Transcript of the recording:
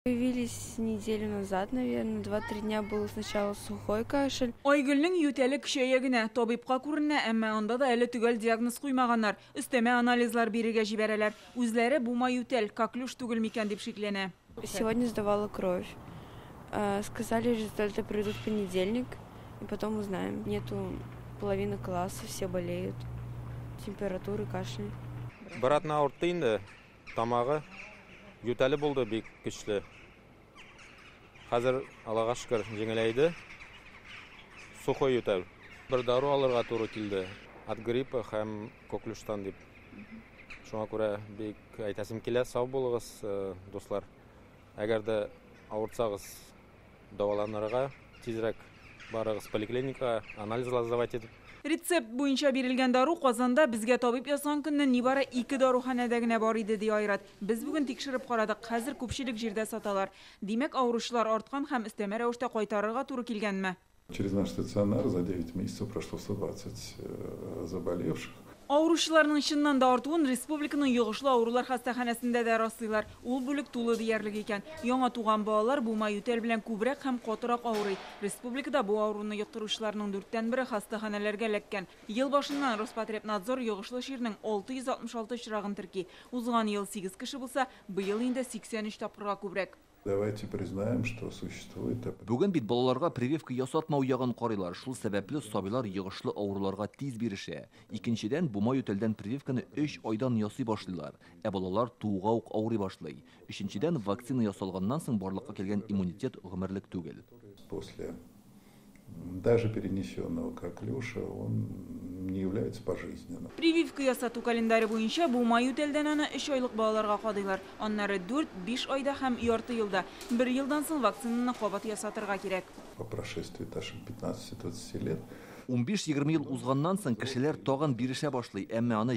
Появились неделю назад, наверное, 2-3 дня был сначала сухой кашель. Айгөлнең ютәле көчәя генә. Табибка күренә, әмма анда да әле төгәл диагноз куймаганнар. Өстәмә анализлар бирергә җибәрәләр. Үзләре бума ютәл, коклюш түгел микән дип шикләнә. Сегодня сдавала кровь. Сказали, результаты придут в понедельник, и потом узнаем. Нету половины класса, все болеют. Температуры, кашель. Бер атна авыртты инде тамагы. Ютәле булды бик көчле. Хәзер, Аллага шөкер, җиңеләйде. Сухой ютәл. Бер дару алырга туры килде. От гриппа һәм коклюштан дип. Шуңа күрә бик әйтәсем килә, сау булыгыз, дуслар. Әгәр дә авыртсагыз, дәваланырга тизрәк барыгыз поликлиникага, анализлар сдавать итеп. Рецепт буенча бирелгән дару Казанда безгә табиб язган көнне нибары ике даруханәдә генә бар иде, ди Айрат. Без бүген тикшереп карадык, хәзер күпчелек җирдә саталар. Димәк, авыручылар арткан һәм өстәмә рәвештә кайтарырга туры килгәнме? Через наш стационар за 9 месяцев прошло 120 заболевших. Авыручыларның чыннан да артуын республиканың йогышлы авырулар хастаханәсендә дә раслыйлар. Ул бүлек тулы диярлек икән. Яңа туган балалар бума ютәл белән күбрәк һәм катырак авырый. Республикада бу авыруны йоктыручыларның дүрттән бере хастаханәләргә эләккән. Ел башыннан Роспотребнадзор йогышлы чирнең 666 очрагын терки. Узган ел 8 кеше булса, быел инде 83 тапкырга күбрәк. Давайте признаем, что существует Бүген бит балаларга прививка ясатмау ягын карыйлар. Шул сәбәпле сабыйлар йогышлы авыруларга тиз бирешә. Икенчедән, бума ютәлдән прививканы 3 айдан ясый башлыйлар, ә балалар тууга ук авырый башлый. Өченчедән, вакцина ясалганнан соң барлыкка килгән иммунитет гомерлек түгел. После даже перенесенного коклюша он не является пожизненным. Прививка ясату календаре буенча бума ютәлдән аны 3 айлык балаларга кадыйлар. Аннары 4, 5 айда һәм ярты елда. Бер елдан соң вакцинаны кабат ясатырга кирәк. По прошествии даже 15-20 лет 15-20 ел узганнан соң кешеләр тагын бирешә башлый, әмма аны